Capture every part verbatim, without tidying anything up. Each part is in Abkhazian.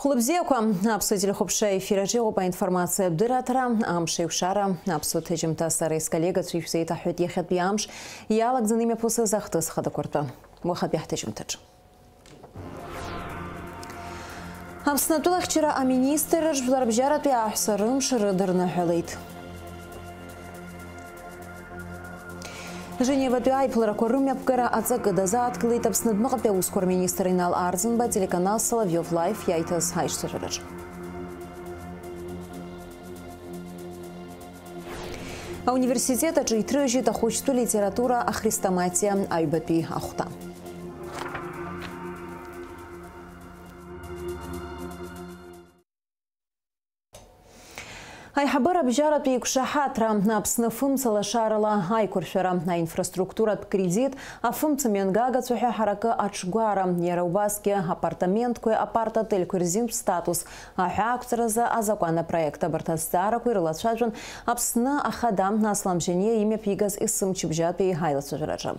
Хәлыбзиақәа, аԥсуа телехәаԥшра ефир аҿы иҟоуп аинформациатә дырраҭара, амш еиқәшара, аԥсуа ҭыжьымҭа, сара исколлегацәа ишәзеиҭаҳҳәеит иахьатәи амш иалагӡаны имҩаԥысыз ахҭыс хадақәа ртәы. Уахатәи ҳҭыжьымҭаҿы. Аԥсны атәылахьчара аминистрра жәларбжьаратәи аҳәса рымш рыдырныҳәалеит. Женеватәи аиԥыларақәа рымҩаԥгара аҵакы дазааҭгылеит Аԥсны адәныҟатәи аусқәа рминистр Инал Арӡынба телеканал Соловьев Лайф иаиҭаз аишьцәажәараҿы. Ауниверситет аҿы иҭрыжьит ахәыҷтәы литература ахрестоматиа аҩбатәи ахәҭа. Аиҳабыра абжьаратәи еиқәшаҳаҭра, Аԥсны афымца лашарала аиқәыршәара, аинфраструктуратә кредит, афымца мҩангагацәа ҳәа ҳаракы аҽгәара, иара убасгьы апартаментқәеи апарт-отельқәеи рзинтә статус аҳәаақәҵаразы азакәанопроект, абарҭ азҵаарақәа ирылацәажәон Аԥсны Ахада Аслам Жьаниа имҩаԥигаз есымчыбжьатәи аилацәажәараҿы.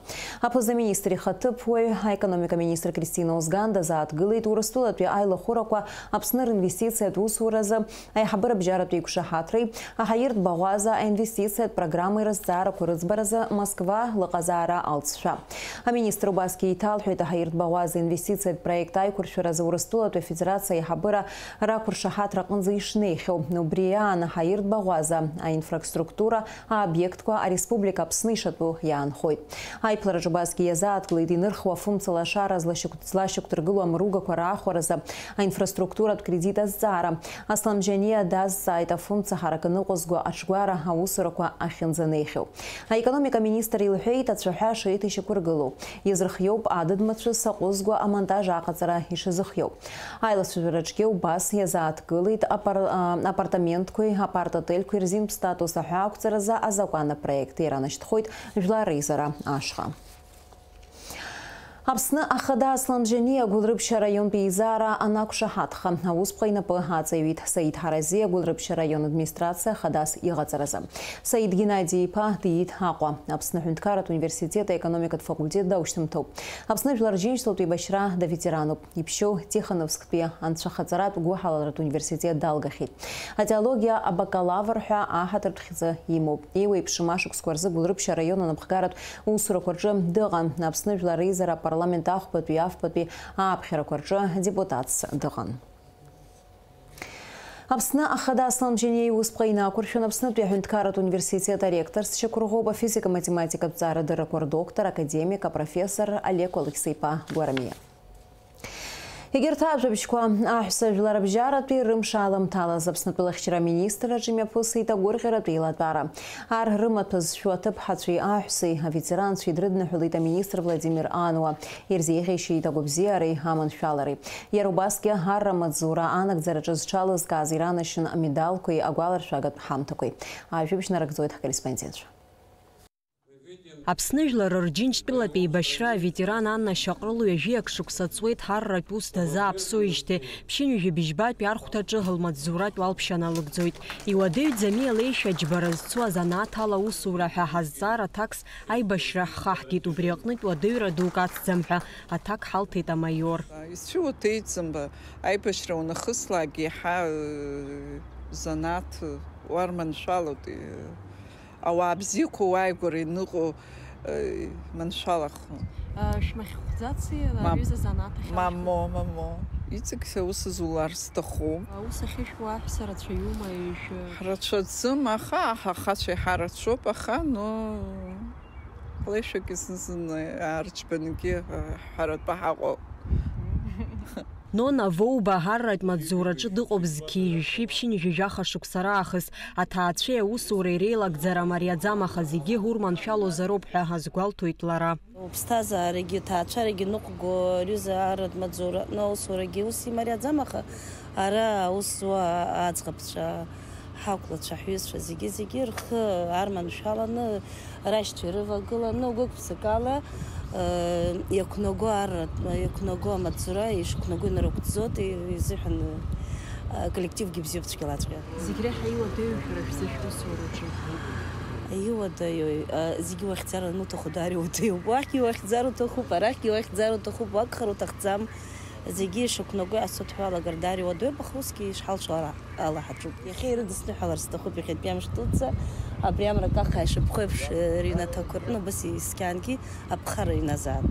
Аԥыза-министр ихаҭыԥуаҩ, аекономика министр Кристина Озган дазааҭгылеит Урыстәылатәи аилахәырақәа Аԥсны ринвестициатә усуразы аиҳабыра абжьаратәи еиқәшаҳаҭреи аҳаиртә баӷәаза аинвестициатә программеи рызҵаарақәа рыӡбаразы Москва лыҟазаара алҵшәа. Аминистр убасгьы еиҭалҳәеит, аҳаиртә баӷәаза инвестициатә проект аиқәыршәаразы Урыстәылатәи Афедерациа аиҳабыра рақәыршаҳаҭра аҟынӡа ишнеихьоу. Убри аан аҳаиртә баӷәаза аинфраструктура аобиектқәа ареспублика Аԥсны ишатәу иаанхоит. Аиԥылараҿы убасгьы иазааҭгылеит инырхуа афымца лашара злашьақә-, злашьақәдыргыло амругақәа раахәаразы аинфраструктуратә кредит азҵаара. Аслам Жьаниа дазҵааит афымца ҳаракы ныҟәызго аҽгәара аусурақәа ахьынӡанеихьоу. Аекономика министр илҳәеит, ацәаҳәа шеиҭашьақәыргылоу. Иазырхиоуп адыд-мацәыс аҟәызго амонтаж аҟаҵара ишазыхиоу. Аилацәажәараҿгьы убас иазааҭгылеит апар-, а, апартаментқәеи апарт-отельқәеи рзинтә статус аҳәаақәҵаразы азакәанопроект, иаранашьҭхоит Жәлар реизара ашҟа. Аԥсны Ахада Аслан Жьаниа Гәылрыԥшьа араионтә еизара анақәшаҳаҭха, аусԥҟа инапы аҵаҩит Саид Ҳарази Агәылрыԥшьа араион администрациа хадас иҟаҵаразы. Саид Геннади-иԥа диит Аҟәа. Аԥсны аҳәынҭқарратә университет аекономикатә факультет даушьҭымҭоуп. Аԥсны жәлар рџьынџьтәылатәи еибашьра даветерануп. Иԥшьоу Тихоновсктәи анцәахаҵаратә гәыҳалалратә университет далгахьеит. Атеологиа абакалавр ҳәа аҳаҭыртә хьӡы имоуп. Еиуеиԥшым ашықәсқәа рзы Гәылрыԥшьа араион анапхгаратә усурақәа рҿы дыҟан. Аԥсны Жәлар Реизара апарламент ахәбатәи афбатәи ааԥхьарақәа рҿы депутатс дыҟан. Аԥсны Ахада Аслан Жьаниа иусԥҟа инақәыршәан, Аԥснытәи аҳәынҭқарратә университет аректорс шьақәырӷәӷәоуп афизика-математикатә ҵаарадыррақәа рдоктор, академик, апрофессор Олег Алықьса-иԥа Гәарамиа. Егьырҭ ажәабжьқәа аҳәса жәларбжьаратәи рымш аламҭалаз Аԥснытәылахьчара аминистрраҿы имҩаԥысит агәырӷьаратә еилатәара. Ар рымаҭәа зшәу аҭыԥҳацәеи аҳәсеи аветеранцәеи дрыдныҳәалеит аминистр Владимир Ануа. Ирзеиӷьеишьеит агәабзиареи аманшәалареи. Иара убасгьы арра амаҵзура анагӡараҿы зҽалызкааз иранашьан амедалқәеи агәаларшәагатә ҳамҭақәеи. Ажәабжь нарыгӡоит ҳкорреспондентцәа. Аԥсны жәлар рџьынџьтәылатә еибашьра аветеран Анна Шьаҟрыл ҩажәиак шықәса ҵуеит ҳарратә ус дазааԥсоижьҭеи, ԥшьынҩажәи быжьбатәи архәҭаҿы лмаҵзуратә уалԥшьа налыгӡоит. Иуадаҩӡами алеишәа џьбара зцу азанааҭ ала аусура ҳәа ҳазҵаара аҭакс аибашьра ҳхаҳгеит, убри аҟнытә уадаҩра дук ацӡам ҳәа аҭак ҳалҭеит амаиор. Исцәыуадаҩӡам, аибашьра унахыслак еиҳа, э, занааҭ уарманшәалоит, э, Ауаа бзиақәа уааигәара иныҟәо, э, маншәалахо. А, шәмахьхәӡаци, мам-, аҩыза занааҭ ахьалшәо? Мамо, мамо. Иҵегь аус зулар сҭахуп. Аус ахьышәуа аҳәса рацәаҩума, ишәы? Ҳрацәаӡам, аха ҳахацәа иҳарацәоуп, аха, ну, ҳлеишәагьы зны-зынла аарџьбангьы, э, ҳҳәаратәы ҳаҟоуп. Нона Воуба ҳарратә маҵзураҿы дыҟоуп зқьи жәшәи ԥшьынҩажәи жәаха шықәса раахыс. Аҭаацәеи аусуреи реилагӡара мариаӡам, аха зегьы урманшәалозароуп ҳәа азгәалҭоит лара. Уԥсҭазаарагьы, ҭаацәарагьы ныҟәго, рҩыза арратә маҵзураҟны аусурагьы ус имариаӡам, аха ара аус зуа аӡӷабцәа, ҳақәлацәа, ҳҩызцәа зегьы-зегьы рхы арманшәаланы, рашьцәа ирывагыланы, гәык-ԥсыкала, э, иақәнаго арратә, иақәнаго амаҵзура ишықәнаго инарыгәӡӡоит, и-, изыҳәан, э, коллективгьы бзиоуп цәгьалаҵәҟьа. Зегь реиҳа иуадаҩу шәара шәзы шәусураҿы? Иуадаҩу, э, зегьы уахьӡар ануҭаху даара иуадаҩуп. Уахьгьы уахьӡар уҭахуп, арахьгьы уахьӡар уҭахуп, уагхар уҭахӡам. Зегьы ишақәнаго иаасыдҳәалагар, даара иуадаҩуп, аха усгьы ишҳалшо ала, ала ҳаҿуп. Иахьа ирыдысныҳәалар сҭахуп иахьатәи амш дуӡӡа, абри амра акаха ишыԥхеиԥш, э, рыҩнаҭақәа рҟны убас искьангьы аԥхара инаӡаат.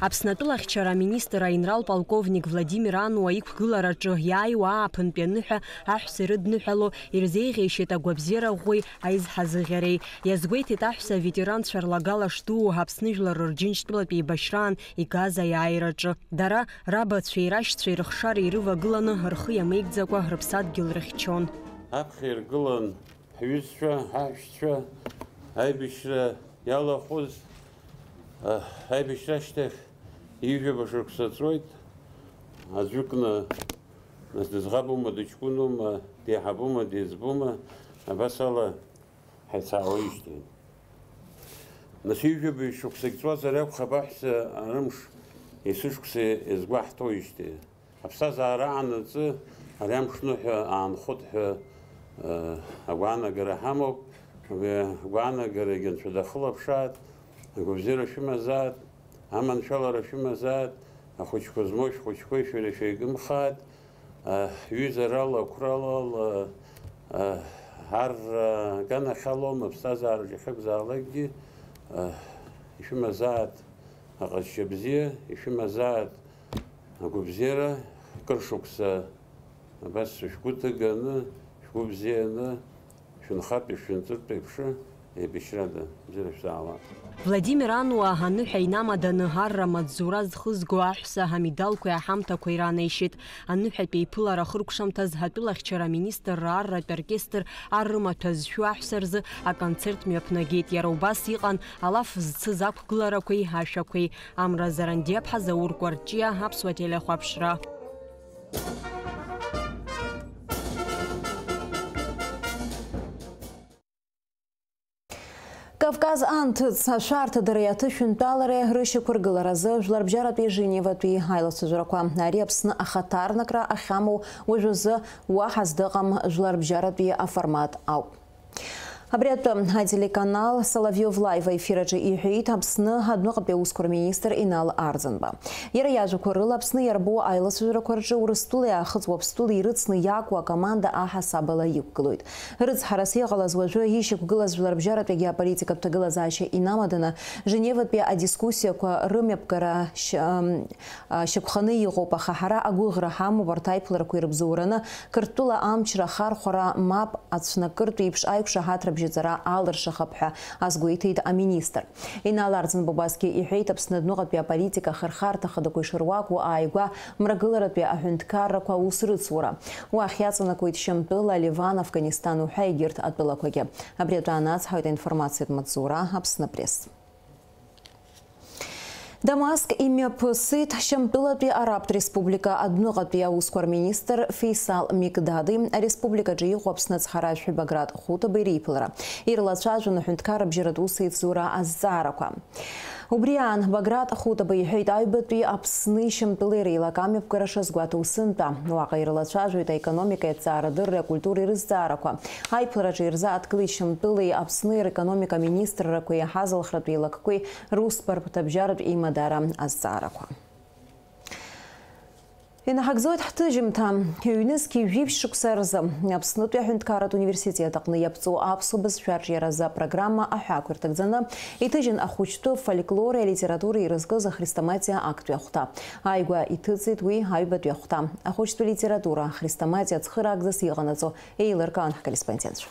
Аԥсны атәылахьчара аминистр аинрал полковник Владимир Ануа иқәгылараҿы иааиуа ааԥынтәи аныҳәа аҳәса ирыдныҳәало ирзеиӷьеишьеит агәабзиара ӷәӷәеи аизҳазыӷьареи. Иазгәеиҭеит аҳәса аветеранцәа рлагала шдуу Аԥсны жәлар рырџьынџьтәылатә еибашьраан игаз аиааираҿы. Дара, рабацәеи рашьцәеи рыхшара ирывагыланы, рхы иамеигӡакәа рыԥсадгьыл рыхьчон. Аԥхьа иргылан ҳҩызцәа, ҳаҳәшьцәа, аибашьра иалахәыз, а, аибашьра ашьҭахь ҩажәаба шықәса ҵуеит. Аӡәыкны, нас дызӷабума, дыҷкәынума, деиҳабума, деиҵбума, абас ала ҳаицаауеижьҭеи. Нас ҩажәаба шықәсагь ҵуазар акәхап аҳәса арымш есышықәса иазгәаҳҭоижьҭеи. Аԥсҭазаара анаҵы ари амшныҳәа аанхоит ҳәа, э, агәаанагара ҳамоуп. Уи агәаанагарагьы Анцәа дахылаԥшааит, агәабзиара шәымазааит, аманшәалара шәымазааит, ахәыҷқәа змоу шәхәыҷқәеи шәареи шәеигымхааит, э, ҩызарала, қәралала, э, ар, э, аганахьалоума, аԥсҭазаараҿ иахьакәзаалакгьы, э, ишәымазааит аҟазшьа бзиа, ишәымазааит агәабзиара, кыр шықәса абас шәгәы ҭыганы, шәгәы бзианы, шәынхатәи шәынҵыртә еиԥш, еибашьрада, бзиара шәзаалап. Владимир Ануа аныҳәа инамаданы арра амаҵзура зхызго аҳәса амедалқәеи аҳамҭақәеи ранеишьеит. Аныҳәатәи еиԥылара ахыркәшамҭаз атәылахьчара аминистрра арратә оркестр ар рымаҭәа зшәу аҳәса рзы аконцерт мҩаԥнагеит. Иара убас иҟан алаф зцыз ақәгыларақәеи ашәақәеи. Амра Зарандиаԥҳа, Заур Кәарҷиа, Аԥсуа телехәаԥшра. Кавказ анҭыҵ ашәарҭадареи аҭышәынтәалареи рышьақәыргыларазы Жәларбжьаратәи Женеватәи аилацәажәарақәа. Ари Аԥсны ахаҭарнакра ахьамоу уажәазы уаҳа здаҟам жәларбжьаратәи аформат ауп. Абри атәы ателеканал Соловьев Лайв аефир аҿы иҳәеит Аԥсны адәныҟатәи аусқәа рминистр Инал Арӡынба. Иара иажәақәа рыла, Аԥсны иарбоу аилацәажәарақәа рҿы Урыстәылеи Аахыҵ Уаԥстәылеи ирыцны иакәу акоманда аҳасабала иқәгылоит. Рыцҳарас иҟалаз уажәы ишьақәгылаз жәларбжьаратәи агеополитикатә ҭагылазаашьа инамаданы, Женеватәи адискуссиақәа рымҩаԥгара шь-, ам, а, шьақәханы иҟоуп, аха ҳара агәыӷра ҳамоуп арҭ аиԥыларақәа ирыбзоураны, Қырҭтәыла амчра ахархәара мап ацәнакыртә еиԥш аиқәшаҳаҭра бжьаҵара алыршахап ҳәа азгәеиҭеит аминистр. Инал Арӡынба убасгьы иҳәеит, Аԥсны адәныҟатәи аполитика ахырхарҭа хадақәа ишыруаку ааигәа мрагыларатәи аҳәынҭқаррақәа аус рыцура. Уахь иаҵанакуеит Шьамтәыла, Ливан, Афганистан уҳәа егьырҭ атәылақәагьы. Абри атәы анацҳауеит аинформациатә маҵзура Аԥсны Пресс. Дамаск имҩаԥысит Шьамтәылатәи Арабтә Республика адәныҟатәи аусқәа рминистр Феисал Микдади, ареспубликаҿы иҟоу Аԥсны ацҳаражәҳәаҩ Баграт Хутаба иреиԥылара. Ирлацәажәон аҳәынҭқарра бжьаратә усеицура азҵаарақәа. Убри аан, Баграт Хутаба иҳәеит, аҩбатәи Аԥсни Шьамтәылеи реилак амҩаԥгара шазгәаҭоу сынтәа. Уаҟа ирлацәажәоит аекономикеи аҭҵаарадырреи акультуреи рызҵаарақәа. Аиԥылараҿы ирзааҭгылеит Шьамтәылеи Аԥсни рекономика министррақәеи аҳазалхратә еилакқәеи русбарҭабжьаратә еимадара азҵаарақәа. Инаҳагӡоит ҳҭыжьымҭа. Ҩнызқьи жәиԥшь шықәса рзы Аԥснытәи аҳәынҭқарратә университет аҟны иаԥҵоу аԥсуа бызшәа арҿиаразы апрограмма аҳәаақәа ирҭагӡаны иҭыжьын ахәыҷтәы фольклори алитературеи ирызкыз ахрестоматиа актәи ахәҭа. Ааигәа иҭыҵит уи аҩбатәи ахәҭа. Ахәыҷтәы литература ахрестоматиа цхыраагӡас иҟанаҵо еилыркаан ҳкорреспондентцәа.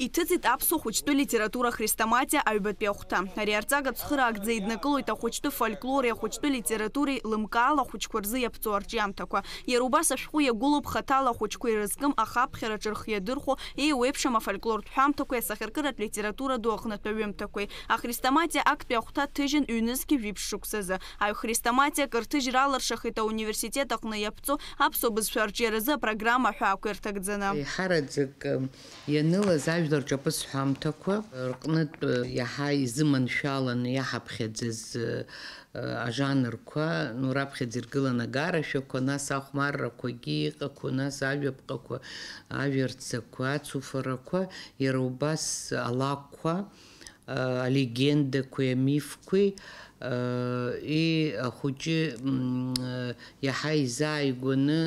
Иҭыҵит аԥсуа хәыҷтәы литература хрестоматиа аҩбатәи ахәҭа. Ари арҵага цхыраагӡа иднакылоит ахәыҷтәы фольклори ахәыҷтәы литературеи лымкаала ахәыҷқәа рзы иаԥҵоу арҿиамҭақәа. Иара убас ашәҟәы иагәылоуп хаҭала ахәыҷқәа ирызкым, аха аԥхьараҿы рхы иадырхәо еиуеиԥшым афольклортә ҳәамҭақәеи асахьаркыратә литература ду аҟнытә аҩымҭақәеи. Ахрестоматиа актәи ахәҭа ҭыжьын ҩнызқьи жәиԥшь шықәсазы. Аҩхрестоматиа кырҭыжь ралыршахеит ауниверситет аҟны иаԥҵоу аԥсуа бызшәа арҿиаразы апрограмма аҳәаақәа ирҭагӡаны. Еиҳараӡак, м, ианылаз ажәлар рҿаԥыцтә ҳәамҭақәа рҟнытә, ы, иаҳа изыманшәаланы иаҳаԥхьаӡаз, ы, ы, ажанрқәа, ну, раԥхьаӡа иргылан агарашәақәа, нас ахәмаррақәагьы иҟақәоу, нас ажәаԥҟақәа, ажәарцақәа, ацуфарақәа, иара убас алакәқәа, ы, алегендақәеи амифқәеи, И ахәыҷы, м, иаҳа изааигәаны,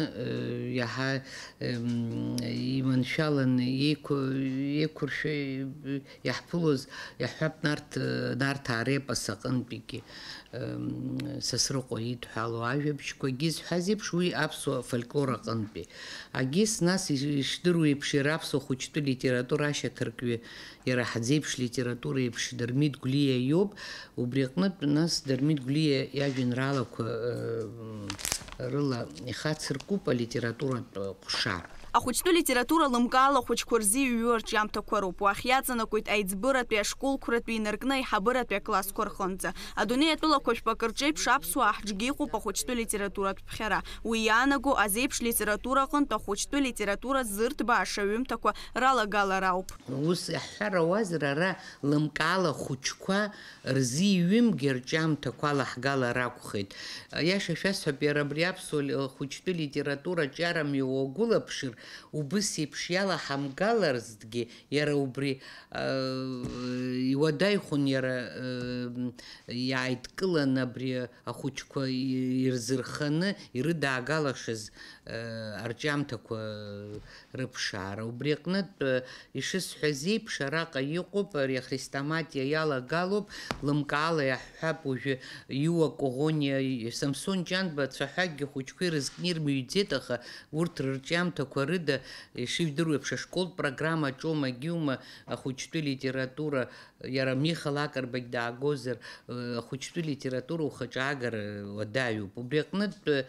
иаҳа, м, иманшәаланы еиқәы-, еиқәыршәа иаҳԥылоз, иаҳҳәап, Нарҭ, Нарҭаа репос аҟынтәигьы, м, Сасрыҟәа идҳәалоу ажәабжьқәагьы зҳәаз еиԥш, уи аԥсуа фольклор аҟынтәи. Агьыс, нас, иш-, ишдыру еиԥш, иара аԥсуа хәыҷтәы литература ашьаҭаркҩы, иара ҳзеиԥш литература еиԥш Дырмит Гәлиа иоуп, убри аҟнытә, нас, Дырмит Гәлиа иажәеинраалақәа, э, рыла ихацыркуп алитературатә ҟәша. Ахәыҷтәы литература лымкаала ахәыҷқәа рзы иҩу арҿиамҭақәа роуп. Уахь иаҵанакуеит аиҵбыратәи ашколқәратәи инаркны аиҳабыратәи аклассқәа рҟынӡа. Адунеи атәылақәа жәпакы рҿеиԥш аԥсуаа ҳҿгьы иҟоуп ахәыҷтәы литературатә ԥхьара. Уи иаанаго азеиԥш литература аҟынтә ахәыҷтәы литература зырҭбааша аҩымҭақәа ралагалара ауп. Ус иаҳҳәар ауазар, ара лымкаала ахәыҷқәа рзы иҩымгьы арҿиамҭақәа алаҳгалар акәхеит. Аиаша шәасҳәап, иара абри аԥсуа ли-, хәыҷтәы литература аҿиара мҩа уагәылаԥшыр, убыс еиԥш иалаҳамгаларызҭгьы, иара убри, э, иуадаҩхон иара, э, иааидкылан абри ахәыҷқәа и-, ирзырханы ирыдаагалашаз, э, арҿиамҭақәа рыԥшаара. Убри аҟнытә, э, ишысҳәаз еиԥш, араҟа иҟоуп, ари ахрестоматиа иалагалоуп, лымкаала иаҳҳәап, уажәы Иуа Коӷониа, Самсон Ҷанба, цәаҳәакгьы ахәыҷқәа ирызкны ирмыҩӡеит, аха урҭ рырҿиамҭақәа рыда, ишыжәдыруа еиԥш, ашколтә программа аҿоума, агьиума, ахәыҷтәы литература, иара Миха Лакрбагь даагозар, э, ахәыҷтәы литература ухаҿаагара уадаҩуп. Убри аҟнытә, э,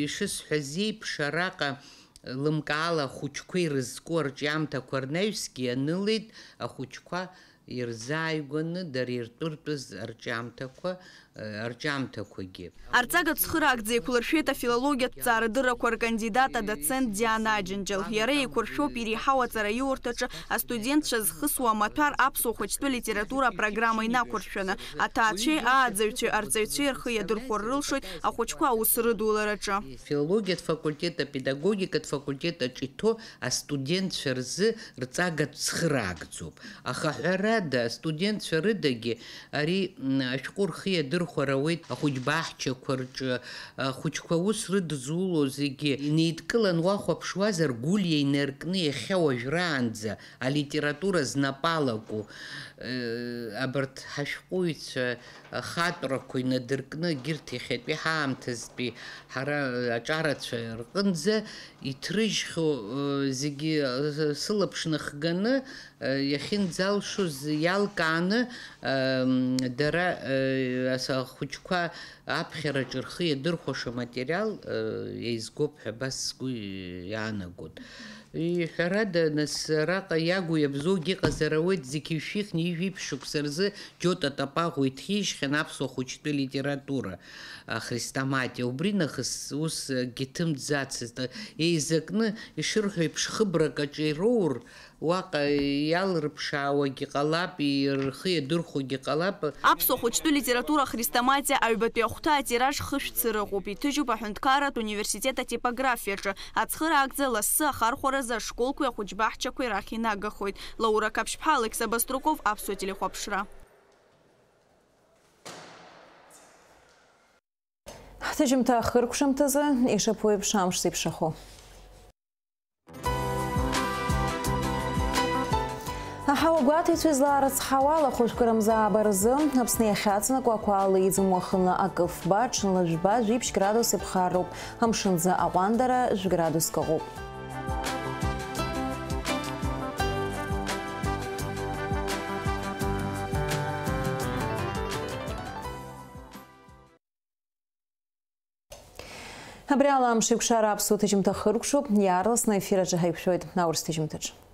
ишысҳәаз еиԥш, араҟа лымкаала ахәыҷқәа ирызку арҿиамҭақәа рнаҩсгьы ианылеит, ахәыҷқәа ирзааигәаны дара иртәыртәыз арҿиамҭақәа, э, арҿиамҭақәагьы. Арҵага цхыраагӡа еиқәлыршәеит афилологиатә ҭҵаарадыррақәа ркандидат, адоцент Диана Аџьынџьал. Иара еиқәыршәоуп иреиҳау аҵараиурҭаҿы астудентцәа зхысуа амаҭәар аԥсуа хәыҷтәы литература апрограмма инақәыршәаны. Аҭаацәеи ааӡаҩцәеи арҵаҩцәеи рхы иадырхәар рылшоит ахәыҷқәа аус рыдулараҿы. Филологиатә факультет, апедагогикатә факультет аҿы иҭоу астудентцәа рзы рҵага цхыраагӡоуп. Аха ҳәарада, астудентцәа рыдагьы ари, м, ашәҟәы рхы иадырхәар ауеит ахәыҷбаҳчақәа рҿы, ахәыҷқәа аус рыдызуло зегьы инеидкылан уахәаԥшуазар, Гәлиа инаркны иахьа уажәраанӡа алитература знапы алаку, э, абарҭ ҳашәҟәыҩҩцәа ахатәрақәа инадыркны, егьырҭ иахьатәи ҳаамҭазтәи ҳара аҿарацәа рҟынӡа иҭрыжьхьоу, э, зегьы, э, сылаԥш ныхганы, э, иахьынӡалшоз иалкааны, э, дара, э, ас-, ахәыҷқәа аԥхьараҿы рхы иадырхәаша аматериал, э, еизгоуп ҳәа абас сгәы иаанагоит. Ҳәарада, нас, араҟа иагу иабзоугьы ыҟазар ауеит, зқьи жәшәи хынҩажәи жәиԥшь шықәса рзы Џьота Тапаӷәа иҭижьхьан аԥсуа хәыҷтәы литература ахрестоматиа. Убри нахыс ус акгьы ҭымӡацызт. Еизакны, ишырҳәо еиԥш, хыбрак аҿы ироур, уаҟа иалрыԥшаауагьы ҟалап, рхы иадырхәогьы ҟалап. Аԥсуа хәыҷтәы литература ахрестоматиа аҩбатәи ахәҭа атираж хышә цыра ыҟоуп, иҭыжьуп аҳәынҭқарратә университет атипографиаҿы. Ацхыраагӡа лассы ахархәаразы ашколқәеи ахәыҷбаҳчақәеи рахь инагахоит. Лаура Қаԥшьԥҳа, Алықьса Баструков, Аԥсуа телехәаԥшра. Ҳҭыжьымҭа ахыркәшамҭазы ишаԥу еиԥш амш зеиԥшрахо. Аҳауа гәаҭеицәа излаарыцҳауа алахәышәқәа рымзаабаразы Аԥсны иахьаҵанакуа ақәа ала иӡым уахынла акы фба, ҽынла жәба, жәиԥшь градус иԥхарроуп. Амшынӡы аҟәандара жәградуск ыҟоуп. Абри ала амш еиқәшара аԥсуа ҭыжьымҭа хыркәшоуп, иаарласны аефир аҿы ҳаиқәшәоит аурыс ҭыжьымҭаҿы.